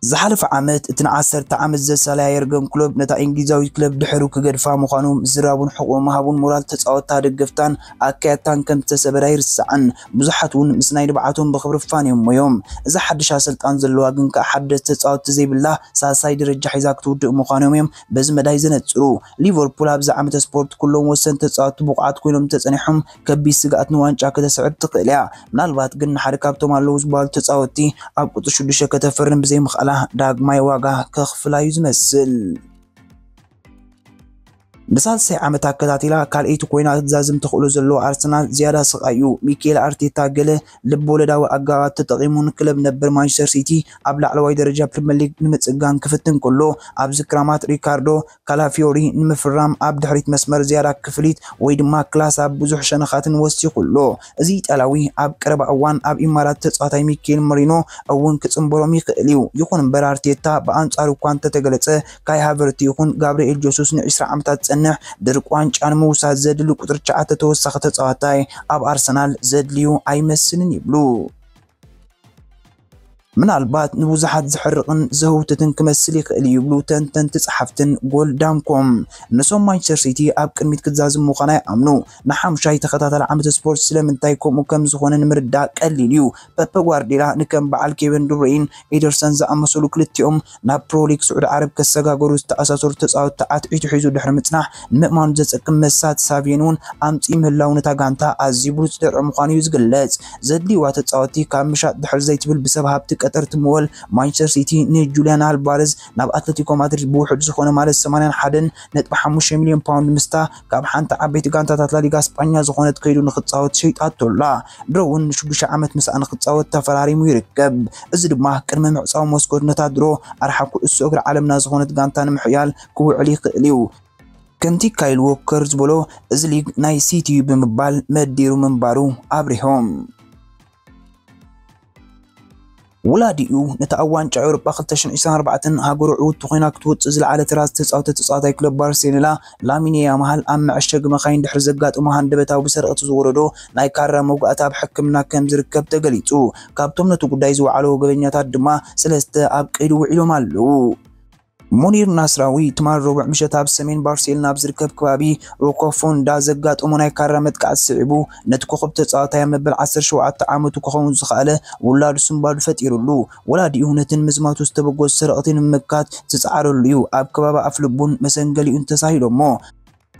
ዝሓለፈ ዓመት እቲ ንዓሰርተ ዓመት ዘሳለያ የርገን ክሎፕ ነታ እንግሊዛዊት ክለብ ድሕሩ ክገድፋ ምዃኑ ምዝራቡን ሕቖ ምሃቡን ሞራል ተጻወትታ ደገፍታን ኣካያድታን ከም ዝተሰበረ ኣይርሳዕን። ብዙሓት እውን ምስ ናይ ንብዓቶም ብኽብሪ ፋንዮሞ እዮም። እዛ ሓድሽ ኣሰልጣን ዘለዋ ግን ከኣ ሓደስቲ ተጻወትቲ ዘይብላ ሳልሳይ ደረጃ ሒዛ ክትውድእ ምዃኖም እዮም በዚ መዳይ ዘነጽሩ። ሊቨርፑል ኣብዚ ዓመተ ስፖርት ኩሎም ወሰንቲ ተጻወትቲ ብቑዓት ኮይኖም እንተጸኒሖም ከቢድ ስግኣት ንዋንጫ ከተስዕብ ትኽእል እያ። ምናልባት ግን ንሓደ ካብቶም ኣለዉ ዝበሃሉ ተጻወትቲ ኣብ ቁጽሪ ሽዱሽተ ከተፈርም ብዘይምኽኣላ ዳግማይ ዋጋ ከኽፍላ እዩ ዝመስል። ንሳልሳይ ዓመት ኣከታቲላ ካልኣይቲ ኮይና ክትዛዝም ተኽእሎ ዘለዎ ኣርሰናል ዝያዳ ስቓይ እዩ። ሚኬል ኣርቴታ ገለ ልብ ወለዳዊ ኣገባባት ተጠቒሙ ንክለብ ነበር ማንቸስተር ሲቲ ኣብ ላዕለዋይ ደረጃ ፕሪምየር ሊግ ንምጽጋን ክፍትን ከሎ፣ ኣብዚ ክራማት ሪካርዶ ካላፊዮሪ ንምፍራም ኣብ ድሕሪት መስመር ዝያዳ ክፍሊት ወይ ድማ ክላስ ኣብ ብዙሕ ሸነኻትን ወሲኹ ኣሎ። እዚ ኢጣልያዊ ኣብ ቀረባ እዋን ኣብ ኢማራት ተጻዋታይ ሚኬል መሪኖ እውን ክጽንበሮም ይኽእል እዩ። ይኹን እምበር ኣርቴታ ብኣንጻሩ እኳ እንተተገለጸ፣ ካይ ሃቨርት ይኹን ጋብርኤል ጀሱስ ንዒስራ ዓመታት ዝጸንሕ ድርቂ ዋንጫ ንምውሳድ ዘድሊ ቁጽሪ ትሽዓተ ተወሳኺ ተጻዋታይ ኣብ ኣርሰናል ዘድልዩ ኣይመስልን ይብሉ። ምናልባት ንብዙሓት ዘሕርቕን ዘህውትትን ክመስል ይኽእል እዩ ይብሉ ተንተንቲ ጸሓፍትን ጎል ዳም ኮም። ንሶም ማንቸስተር ሲቲ ኣብ ቅድሚት ክዛዝም ምዃና ይኣምኑ። ንሓሙሻይ ተኸታታሊ ዓመት ስፖርት ስለምንታይ ከምኡ ከም ዝኾነ ንምርዳእ ቀሊል እዩ። ፐፐ ጓርዲዮላ ንከም በዓል ኬቨን ዱብሬይን ኤደርሰን ዝኣመሰሉ ክልቲኦም ናብ ፕሮ ሊግ ስዑዲ ዓረብ ከሰጋገሩ ዝተኣሳሰሩ ተጻወትቲ ኣትዒቱ ሒዙ ድሕሪ ምጽናሕ ንምእማኑ ዘጸግም መሳቲ ሳቪየን እውን ኣምጺኡ ምህላው ነታ ጋንታ ኣዝዩ ብሉጽ ድርዒ ምዃኑ እዩ ዝግለጽ። ዘድልይዋ ተጻወትቲ ካብ ምሻጥ ድሕር ዘይትብል ብሰብ ሃብቲ ቀጠር ትምወል ማንቸስተር ሲቲ ንጁልያን ኣልቫረዝ ናብ ኣትለቲኮ ማድሪድ ብውሑድ ዝኾነ ማለት ሰማንያን ሓደን ነጥቢ ሓሙሽተ ሚልዮን ፓውንድ ምስታ ካብ ሓንቲ ዓበይቲ ጋንታታት ላሊጋ ስጳኛ ዝኾነት ከይዱ ንኽጻወት ሸይጣቶ ኣላ። ድሮ እውን ንሽዱሽተ ዓመት ምስኣ ንኽጻወት ተፈራሪሙ ይርከብ። እዚ ድማ ቅድሚ ምዕጻው መስኮት ነታ ድሮ ኣርሓ ኩዕሶ እግሪ ዓለምና ዝኾነት ጋንታ ንምሕያል ክውዕል ይኽእል እዩ። ከምቲ ካይል ዎከር ዝበሎ፣ እዚ ሊግ ናይ ሲቲ እዩ ብምባል መዲሩ ምንባሩ ኣብሪሆም። ወላዲኡ ነቲ ኣብ ዋንጫ ኤውሮጳ ክልተ ሽሕን ዕስራን ኣርባዕተን ሃገሩ ዕውቲ ኮይና ክትወጽእ ዝለዓለ ተራ ዝተጻወተ ተጻዋታይ ክለብ ባርሴሎና ላሚን ያማል ኣብ መዐሸጊ መኻይን ድሕሪ ዘጋጠሞ ሃንደበታዊ ብሰርቕቲ ዝወረዶ ናይ ካራ መጉኣት ኣብ ሕክምና ከም ዝርከብ ተገሊጹ። ካብቶም ነቲ ጉዳይ ዝወዓሉ ወገበኛታት ድማ ሰለስተ ኣብ ቀይዲ ውዒሎም ኣለዉ። ሙኒር ናስራዊ ትማል ረቡዕ ምሸት ኣብ ሰሜን ባርሴሎና ኣብ ዝርከብ ከባቢ ሮኮፎንዳ ዘጋጠሞ ናይ ካራ መጥቃዕቲ ስዒቡ ነቲ ኮኸብ ተጻዋታይ ኣብ መበል ዓሰርተ ሸውዓተ ዓመቱ ክኸውን ዝኸኣለ ውላዱ ስንባዱ ፈጢሩሉ። ወላዲኡ ነቲ ንምዝማቱ ዝተበገሱ ሰረቕቲ ንምምካት ዝጸዓረሉ እዩ። ኣብ ከባቢ ኣፍልቡን መሰንገሊኡን ተሳሂሎሞ።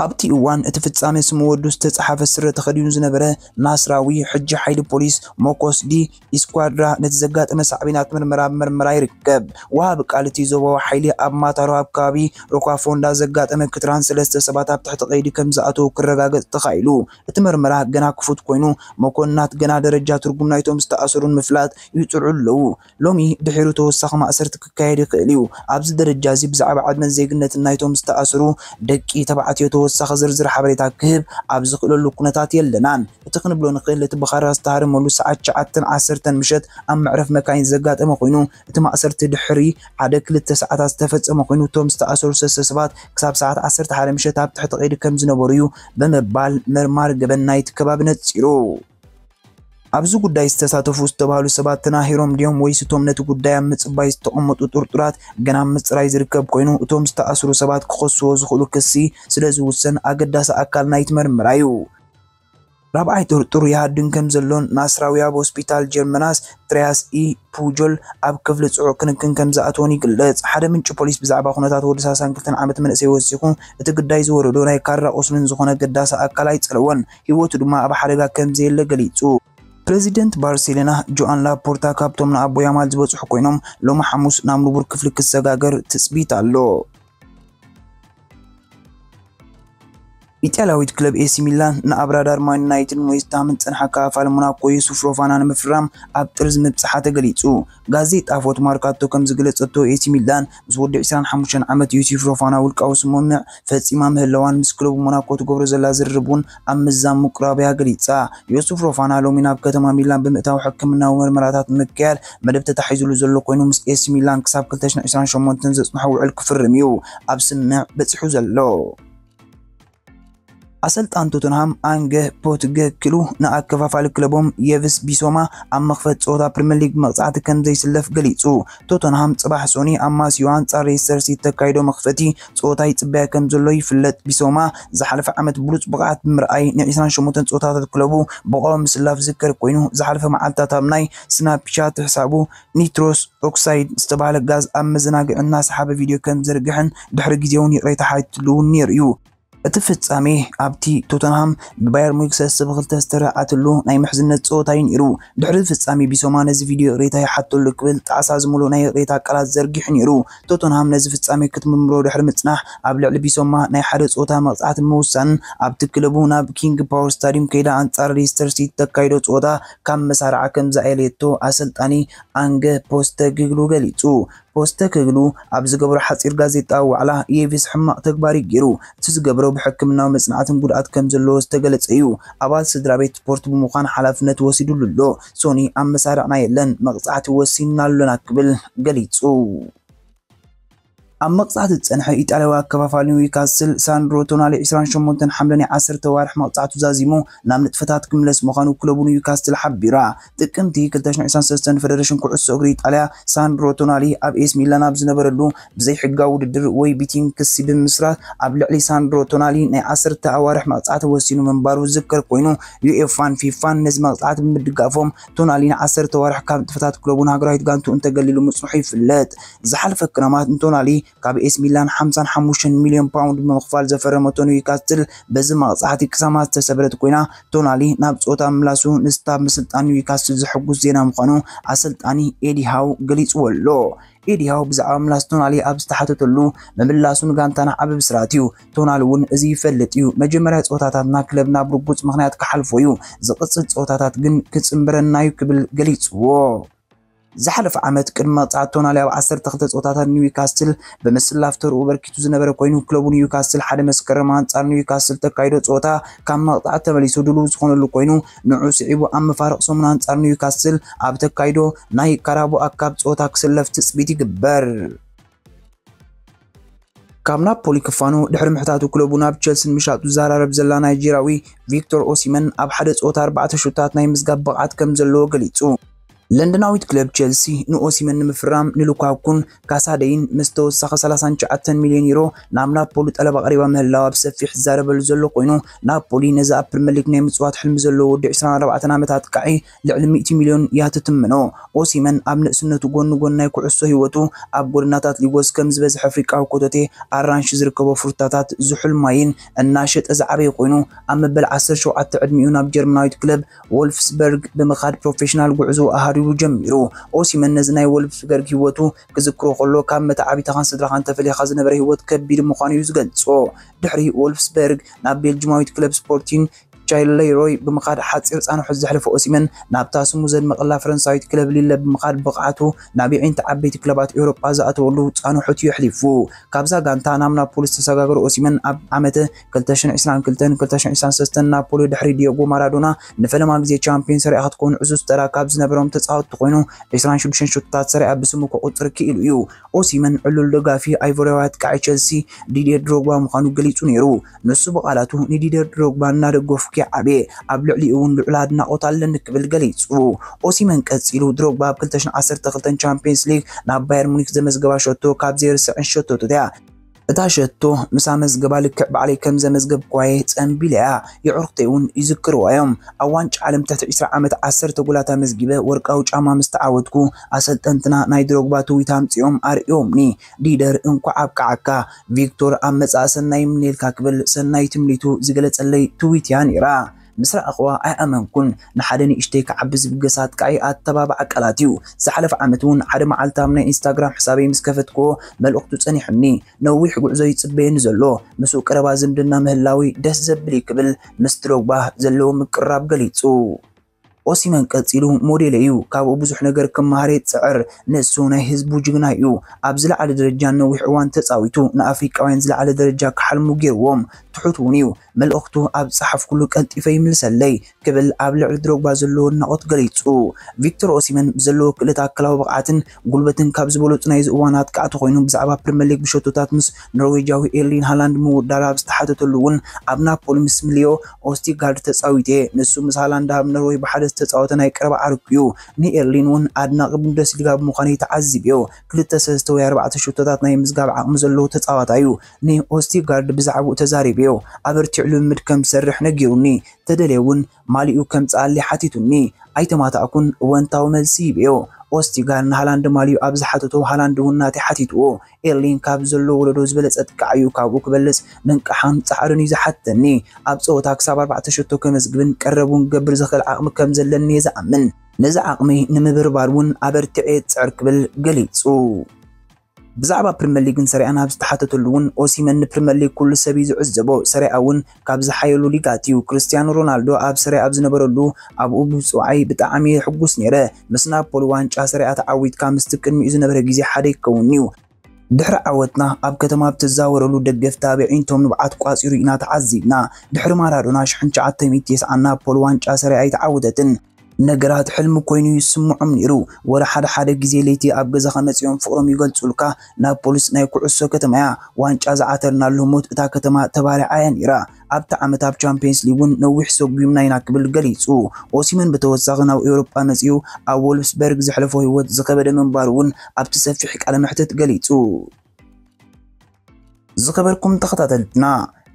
ኣብቲ እዋን እቲ ፍጻሜ ስም ወዱ ዝተጻሓፈ ስረ ተኸዲኑ ዝነበረ ናስራዊ፣ ሕጂ ሓይሊ ፖሊስ ሞኮስ ዲ ኢስኳድራ ነቲ ዘጋጠመ ሳዕቤናት ምርመራ ኣብ ምርመራ ይርከብ። ወሃቢ ቃል እቲ ዞባዊ ሓይሊ ኣብ ማታሮ ኣብ ከባቢ ሮካፎንዳ ዘጋጠመ ክትራን ሰለስተ ሰባት ኣብ ትሕቲ ቀይዲ ከም ዝኣተዉ ክረጋገጽ ተኻኢሉ። እቲ ምርመራ ገና ክፉት ኮይኑ፣ መኮንናት ገና ደረጃ ትርጉም ናይቶም ዝተኣሰሩ ንምፍላጥ ይጽዕሩ ኣለዉ። ሎሚ ድሒሩ ተወሳኺ ማእሰርቲ ክካየድ ይኽእል እዩ። ኣብዚ ደረጃ እዚ ብዛዕባ ዕድመን ዜግነትን ናይቶም ዝተኣስሩ ደቂ ተባዕትዮ ተወሳኺ ዝርዝር ሓበሬታ ክህብ ኣብ ዝኽእለሉ ኩነታት የለናን። እቲ ክንብሎ ንኽእል እቲ ብኻራ ዝተሃረመሉ ሰዓት ትሽዓተን ዓሰርተን ምሸት ኣብ መዕረፍ መካይን ዘጋጠመ ኮይኑ፣ እቲ ማእሰርቲ ድሕሪ ሓደ ክልተ ሰዓታት ዝተፈጸመ ኮይኑ፣ እቶም ዝተኣሰሩ ሰለስተ ሰባት ክሳብ ሰዓት ዓሰርተ ሓደ ምሸት ኣብ ትሕቲ ቀይዲ ከም ዝነበሩ እዩ ብምባል መርማሪ ገበን ናይቲ ከባቢ ነጺሩ። ኣብዚ ጉዳይ ዝተሳተፉ ዝተባህሉ ሰባት ተናሂሮም ድዮም ወይስ እቶም ነቲ ጉዳይ ኣብ ምጽባይ ዝተቐመጡ ጥርጡራት ገና ኣብ ምጽራይ ዝርከብ ኮይኑ፣ እቶም ዝተኣስሩ ሰባት ክኸስዎ ዝኽእሉ ክሲ ስለ ዝውሰን ኣገዳሲ ኣካል ናይቲ መርመራ እዩ። ራብዓይ ጥርጡር ይሃድን ከም ዘሎን ናስራዊ ኣብ ሆስፒታል ጀርመናስ ትሪያስ ኢ ፑጆል ኣብ ክፍሊ ጽዑቕ ክንክን ከም ዝኣተወን ይግለጽ። ሓደ ምንጪ ፖሊስ ብዛዕባ ኩነታት ወዲ ሰላሳን ክልተን ዓመት መንእሰይ ወሲኹ፣ እቲ ግዳይ ዝወረዶ ናይ ካራ ቁስልን ዝኾነ ኣገዳሲ ኣካል ኣይጸለወን። ህይወቱ ድማ ኣብ ሓደጋ ከም ዘየለ ገሊጹ። ፕረዚደንት ባርሴሎና ጆኣን ላፖርታ ካብቶም ንኣቦ ያማል ዝበጽሑ ኮይኖም፣ ሎሚ ሓሙስ ናብ ንቡር ክፍሊ ክሰጋገር ትጽቢት ኣሎ። ኢጣልያዊት ክለብ ኤሲ ሚላን ንኣብ ራዳር ማን ዩናይትድን ዌስትሃምን ዝጸንሓ ክፋል ሞናኮ ዩሱፍ ፎፋና ንምፍራም ኣብ ጥርዚ ምብጽሓ ተገሊጹ። ጋዜጣ ፎት ማርካቶ ከም ዝገለጸቶ፣ ኤሲ ሚላን ምስ ወዲ ዕስራን ሓሙሽተን ዓመት ዩሱፍ ፎፋና ውልቃዊ ስምምዕ ፈጺማ ምህላዋን ምስ ክለቡ ሞናኮ ትገብሮ ዘላ ዝርርብ እውን ኣብ ምዛም ምቁራብያ ገሊጻ። ዮሱፍ ሮፋና ሎሚ ናብ ከተማ ሚላን ብምእታው ሕክምናዊ መርመራታት ንምክያድ መደብ ተታሒዙሉ ዘሎ ኮይኑ፣ ምስ ኤሲ ሚላን ክሳብ ክልተ ሽሕን ዕስራን ሸሞንተን ዘጽንሖ ውዕል ክፍርም እዩ ኣብ ስምምዕ በጺሑ ዘሎ። ኣሰልጣን ቶተንሃም ኣንገ ፖትገክሉ ንኣከፋፋሊ ክለቦም የቭስ ቢሶማ ኣብ መኽፈት ጸወታ ፕሪምየር ሊግ መቕጻዕቲ ከም ዘይስለፍ ገሊጹ። ቶተንሃም ጽባሕ ሶኒ ኣብ ማስዮ ኣንጻር ሌስተር ሲቲ ተካይዶ መኽፈቲ ጸወታ ይጽበያ ከም ዘሎ ይፍለጥ። ቢሶማ ዝሓለፈ ዓመት ብሉጽ ብቕዓት ብምርኣይ ን28 ጸወታታት ክለቡ ብቐዋሚ ምስላፍ ዝዝከር ኮይኑ፣ ዝሓለፈ መዓልታት ኣብ ናይ ስናፕቻት ሕሳቡ ኒትሮስ ኦክሳይድ ዝተባህለ ጋዝ ኣብ መዘናግዒ እናሰሓበ ቪድዮ ከም ዘርግሕን ድሕሪ ግዜ እውን ይቕሬታ ሓቲትሉ እውን ነይሩ እዩ። እቲ ፍጻሜ ኣብቲ ቶተንሃም ብባየር ሙኒክ ሰለስተ ብ2 ዝተረዓትሉ ናይ ምሕዝነት ጸወታ እዩ ነይሩ። ድሕሪ ፍጻሜ ቢሶማ ነዚ ቪድዮ ይቕሬታ ይሓተሉ ክብል ጣዕሳ ዝመልኦ ናይ ይቕሬታ ቃላት ዘርጊሑ ነይሩ። ቶተንሃም ነዚ ፍጻሜ ክትምርምሮ ድሕሪ ምጽናሕ ኣብ ልዕሊ ቢሶማ ናይ ሓደ ጸወታ መቕጻዕቲ ምውሳን ኣብቲ ክለቡ ናብ ኪንግ ፓወር ስታዲየም ከይዳ ኣንጻር ሌስተር ሲቲ ተካይዶ ጸወታ ካብ መሳርዓ ከም ዘኣየለየቶ ኣሰልጣኒ ኣንገ ፖስተግግሉ ገሊጹ። ፖስተክግሉ ኣብ ዝገበሮ ሓጺር ጋዜጣዊ ዋዕላ የቪስ ሕማቕ ተግባር እዩ ገይሩ። እቲ ዝገበሮ ብሕክምናዊ መጽናዕትን ጉድኣት ከም ዘለዎ ዝተገለጸ እዩ። ኣባል ስድራ ቤት ስፖርት ብምዃን ሓላፍነት ወሲዱሉ ኣሎ። ሶኒ ኣብ መሳርዕና የለን፣ መቕጻዕቲ ወሲንና ኣሎና ክብል ገሊጹ። ኣብ መቕጻዕቲ ዝጸንሐ ኢጣልያዊ ኣከፋፋሊ ኒውካስል ሳንድሮ ቶናሊ 28 ሓምለ ናይ 10 ዋርሕ መቕጻዕቱ ዛዚሙ ናብ ንጥፈታት ክምለስ ምዃኑ ክለቡ ኒውካስል ሓቢራ። ጥቅምቲ 2023 ንፈደረሽን ኩዕሶ እግሪ ኢጣልያ ሳንድሮ ቶናሊ ኣብ ኤስ ሚላን ኣብ ዝነበረሉ ብዘይሕጋዊ ውድድር ወይ ቢቲንግ ክሲ ብምስራት ኣብ ልዕሊ ሳንድሮ ቶናሊ ናይ 10 ኣዋርሕ መቕጻዕቲ ወሲኑ ምንባሩ ዝዝከር ኮይኑ፣ ዩኤፋን ፊፋን ነዚ መቕጻዕቲ ብምድጋፎም ቶናሊ ን10 ኣዋርሕ ካብ ንጥፈታት ክለቡን ሃገራዊት ጋንቱ እንተገሊሉ ምጽንሑ ይፍለጥ። ዝሓለፈ ክረማት ንቶናሊ ካብ ኤስ ሚላን 55 ሚልዮን ፓውንድ ብምኽፋል ዘፈረመቶ ኒውካስትል በዚ መቕጻዕቲ ቅሳማ ዝተሰበረት ኮይና፣ ቶናሊ ናብ ጾታ ምላሱ ንስታፍ ምስልጣን ኒውካስትል ዘሐጉስ ዜና ምዃኑ ኣሰልጣኒ ኤዲ ሃው ገሊጽዎ ኣሎ። ኤዲ ሃው ብዛዕባ ምላስ ቶናሊ ኣብ ዝተሓተተሉ፣ "ምምላሱ ንጋንታና ዓቢ ብስራት እዩ። ቶናሊ እውን እዚ ይፈልጥ እዩ። መጀመርያ ጸወታታትና ክለብና ብርጉጽ ምኽንያት ክሓልፎ እዩ። ዝቕጽል ጸወታታት ግን ክጽንብረና እዩ" ክብል ገሊጽዎ። ዝሓለፈ ዓመት ቅድሚ መቕጻዕቲ ቶናሊ ኣብ 12 ጸወታታት ኒውካስትል ብምስላፍ ተርኡ በርኪቱ ዝነበረ ኮይኑ፣ ክለቡ ኒውካስትል ሓደ መስከረም ኣንጻር ኒውካስትል ተካይዶ ጸወታ ካብ መቕጻዕቲ ተመሊሱ ድሉው ዝኾነሉ ኮይኑ፣ ንዑ ስዒቡ ኣብ መፋርቕ ሰሙን ኣንጻር ኒውካስትል ኣብ ተካይዶ ናይ ካራቦ ኣካብ ጸወታ ክስለፍ ትጽቢት ይግበር። ካብ ናፖሊ ክፋኖ ድሕሪ ምሕታቱ ክለቡ ናብ ቸልሲ ንምሻጡ ዝዘራረብ ዘላ ናይጄሪያዊ ቪክቶር ኦሲመን ኣብ ሓደ ጸወታ ኣርባዕተ ሹታት ናይ ምዝጋብ ብቕዓት ከም ዘለዎ ገሊጹ። ለንደናዊት ክለብ ቸልሲ ንኦሲመን ንምፍራም ንሉካኩን ካሳደይን ምስ ተወሳኺ 39 ሚልዮን ዩሮ ናብ ናፖሊ ጠለብ ኣቕሪባ ምህላዋ ብሰፊሕ ዝዛረበሉ ዘሎ ኮይኑ፣ ናፖሊ ነዚ ኣብ ፕሪምየር ሊግ ናይ ምጽዋት ሕልሚ ዘለዎ ወዲ 24 ዓመት ኣጥቃዒ ልዕሊ 100 ሚልዮን እያ ትትምኖ። ኦሲመን ኣብ ንእስነቱ ጎኒ ጎኒ ናይ ኩዕሶ ህይወቱ ኣብ ጎደናታት ሊጎስ ከም ዝበዝሐ ኣፍሪቃዊ ኮተቴ ኣራንሺ ዝርከቦ ፍሩታታት ዝሑል ማይን እናሸጠ ዝዓበየ ኮይኑ፣ ኣብ መበል 17 ዕድሚኡ ናብ ጀርመናዊት ክለብ ዎልፍስበርግ ብምኻድ ፕሮፌሽናል ጉዕዞ ኣሃዲቡ ጀሚሩ። ኦሲመን ነዚ ናይ ዎልፍስበርግ ህይወቱ ክዝክሮ ከሎ፣ ካብ መተዓቢትኻን ስድራኻን ተፈሊኻ ዝነበረ ህይወት ከቢድ ምዃኑ እዩ ዝገልጾ። ድሕሪ ዎልፍስበርግ ናብ ቤልጅማዊት ክለብ ስፖርቲን ቻርለርሮይ ብምኻድ ሓጺር ጻንሖት ዘሕለፈ ኦሲመን፣ ናብታ ስሙ ዘድመቐላ ፈረንሳዊት ክለብ ሊለ ብምኻድ ብቕዓቱ ናብ የዒንቲ ዓበይቲ ክለባት ኤውሮጳ ዝኣተወሉ ጻንሖት እዩ ኣሕሊፉ። ካብዛ ጋንታ ናብ ናፖሊ ዝተሰጋገረ ኦሲመን፣ ኣብ ዓመት 2022-2023 ናፖሊ ድሕሪ ዲዮጎ ማራዶና ንፈለማ ግዜ ቻምፒዮን ሰሪኣ ክትከውን ዕዙዝ ተራ ካብ ዝነበሮም ተጻወትቲ ኮይኑ፣ 26 ሹታት ሰሪኣ ብስሙ ከቑጽር ክኢሉ እዩ። ኦሲመን ዕሉል ደጋፊ ኣይቮሪያዊ ኣጥቃዒ ቸልሲ ዲድየር ድሮግባ ምዃኑ ገሊጹ ነይሩ። ንሱ ብቓላቱ፣ "ንዲድየር ድሮግባ እናደገፍኩ እየ ዓብየ፣ ኣብ ልዕሊኡ እውን ልዑል ኣድናቖት ኣለኒ" ክብል ገሊጹ። ኦሲመን ቀጺሉ፣ "ድሮግባ ኣብ 2012 ቻምፒየንስ ሊግ ናብ ባየር ሙኒክ ዘመዝገባ ሸቶ ካብ ዘይርስዕን ሸቶታት እያ። እታ ሸቶ ምስ ኣመዝገባ ልክዕ ባዕለይ ከም ዘመዝገብኩዋ እየ ጸንቢለያ። የዕሩኽተይ እውን ይዝክርዋ እዮም። ኣብ ዋንጫ ዓለም ትሕቲ 20 ዓመት 10 ጎላት ኣመዝጊበ ወርቃዊ ጫማ ምስ ተዓወትኩ፣ ኣሰልጠንትና ናይ ድሮግባ ትዊት ኣምጺኦም ኣርእዮምኒ። ዲደር እንኳዕ ኣብቅዓካ፣ ቪክቶር ኣብ መጻኢ ሰናይ ይምነየልካ" ክብል ሰናይ ትምኒቱ ዝገለጸለይ ትዊት እያ ነይራ። ምስ ረኣኽዋ ኣይኣመንኩን። ንሓደ ንእሽተይ ክዓቢ ዝብገስ ኣጥቃዒ ኣተባባዕ ቃላት እዩ። ዝሓለፈ ዓመት እውን ሓደ መዓልቲ ኣብ ናይ ኢንስታግራም ሕሳበይ ምስ ከፈትክዎ፣ መልእኽቱ ጸኒሑኒ። "ነዊሕ ጉዕዞ ይጽበየኒ ዘሎ፣ ምስኡ ቀረባ ዝምድና ምህላዊ ደስ ዘብል እዩ" ክብል ምስ ድሮግባ ዘለዎ ምቅርራብ ገሊጹ። ኦሲመን ቀጺሉ፣ ሞዴለይ እዩ፣ ካብኡ ብዙሕ ነገር ክመሃር እየ ዝጽዕር። ንሱ ናይ ህዝቡ ጅግና እዩ። ኣብ ዝለዓለ ደረጃ ነዊሕ እዋን ተጻዊቱ፣ ንኣፍሪቃውያን ዝለዓለ ደረጃ ክሓልሙ ገይርዎም። ትሑት እውን እዩ። መልእኽቱ ኣብ ዝጸሓፍኩሉ ቀልጢፈ ይምልሰለይ ክብል ኣብ ልዕሊ ድሮግባ ዘለዎ ኣድናቖት ገሊጹ። ቪክቶር ኦሲመን ብዘለዎ ክእለት ኣካላዊ ብቕዓትን ጉልበትን ካብ ዝበለጹ ናይዚ እዋን ኣጥቃዕቲ ኮይኑ፣ ብዛዕባ ፕሪምየር ሊግ ብሸቶታት ምስ ኖርዌጃዊ ኤርሊን ሃላንድ ምውዳር ኣብ ዝተሓተተሉ እውን፣ ኣብ ናፖሊ ምስ ሚልዮ ኦስቲጋርድ ተጻዊተ። ንሱ ምስ ሃላንድ ኣብ ኖርዌይ ብሓደ ዝተጻወተ ናይ ቀረባ ዓርኩ እዩ። ንኤርሊን እውን ኣድናቂ ቡንደስሊጋ ብምዃነይ ተዓዚብዮ። ክልተ፣ ሰለስተ ወይ ኣርባዕተ ሸቶታት ናይ ምዝጋብ ዓቕሚ ዘለዎ ተጻዋታይ እዩ። ንኦስቲጋርድ ብዛዕባኡ ተዛሪብዮ። ኣበርቲዑ ልምምድ ከም ዝሰርሕ ነጊሩኒ። ተደልየ እውን ማሊኡ ከምጽኣለይ ሓቲቱኒ። ኣይተማታእኩን፣ እወንታዊ መልሲ ሂብዮ። ኦስቲጋርድ ንሃላንድ ማሊኡ ኣብ ዝሓተቶ፣ ሃላንድ እውን ናተይ ሓቲትዎ። ኤርሊን ካብ ዘሎ ወለዶ ዝበለጸ ጥቃዕ እዩ። ካብኡ ክበልጽ ምንቅሓን ጻዕርን እዩ ዝሓተኒ። ኣብ ጸወታ ክሳብ ኣርባዕተ ሸቶ ከመዝግብን ቀረብ እውን ክገብር ዝኽእል ዓቕሚ ከም ዘለኒ እየ ዝኣምን። ነዚ ዓቕመይ ንምብርባር እውን ኣበርቲዐ እየ ዝጽዕር ክብል ገሊጹ። ብዛዕባ ፕሪምየር ሊግን ሰሪኣን ኣብ ዝተሓተተሉ እውን፣ ኦሲመን ንፕሪምየር ሊግ ኩሉ ሰብ እዩ ዝዕዘቦ። ሰሪኣ እውን ካብ ዝሓየሉ ሊጋት እዩ። ክርስቲያኖ ሮናልዶ ኣብ ሰሪኣ ኣብ ዝነበረሉ፣ ኣብኡ ብብፅዓይ ብጣዕሚ እየ ሕጉስ ነይረ። ምስ ናፖሊ ዋንጫ ሰሪኣ ተዓዊትካ ምስቲ ቅድሚኡ ዝነበረ ግዜ ሓደ ይከውን እዩ። ድሕሪ ዓወትና ኣብ ከተማ ብትዛወረሉ፣ ደገፍቲ ኣበዒንቶም ንብዓት ቋፂሩ ኢና ተዓዚብና። ድሕሪ ማራዶና ሽሕን ትሽዓተ ሚእቲ ተስዓን ናፖሊ ዋንጫ ሰሪኣ ኣይተዓወተትን። ነገራት ሕልሚ ኮይኑ ይስምዖም ነይሩ። ወላ ሓደ ሓደ ግዜ ለይቲ ኣብ ገዛኻ መጺኦም ፍቕሮም ይገልጹልካ። ናፖሊስ ናይ ኩዕሶ ከተማ እያ። ዋንጫ ዝዓተርናሉ ህሞት እታ ከተማ ተባሪዓ እያ ነይራ። ኣብቲ ዓመት ኣብ ቻምፒየንስ ሊግ እውን ነዊሕ ሰጉምና ኢና ክብል ገሊጹ። ኦሲመን ብተወሳኺ ናብ ኤውሮጳ መጺኡ ኣብ ወልፍስበርግ ዘሕለፎ ህይወት ዝኸበደ ምንባሩ እውን ኣብቲ ሰፊሕ ቃለ መሕትት ገሊጹ። ዝኸበርኩም ተኸታተልትና፣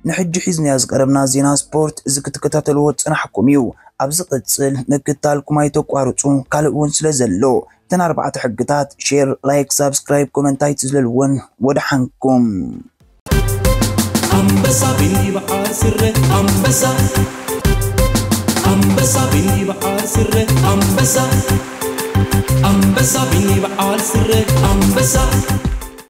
ንሕጂ ሒዝናዮ ዝቐረብና ዜና ስፖርት እዚ ክትከታተልዎ ዝጸናሕኩም እዩ። ኣብ ዝቕጽል ምክትታልኩም ኣይተቋርጹ፣ ካልእ እውን ስለ ዘሎ። እተን ኣርባዕተ ሕግታት፣ ሼር፣ ላይክ፣ ሳብስክራይብ፣ ኮመንት ኣይትዝለልወን። ወደሓንኩም። ኣንበሳ ቢኒ በዓል ስረ ኣንበሳ፣ ኣንበሳ ቢኒ በዓል ስረ ኣንበሳ፣ ኣንበሳ ቢኒ በዓል ስረ ኣንበሳ።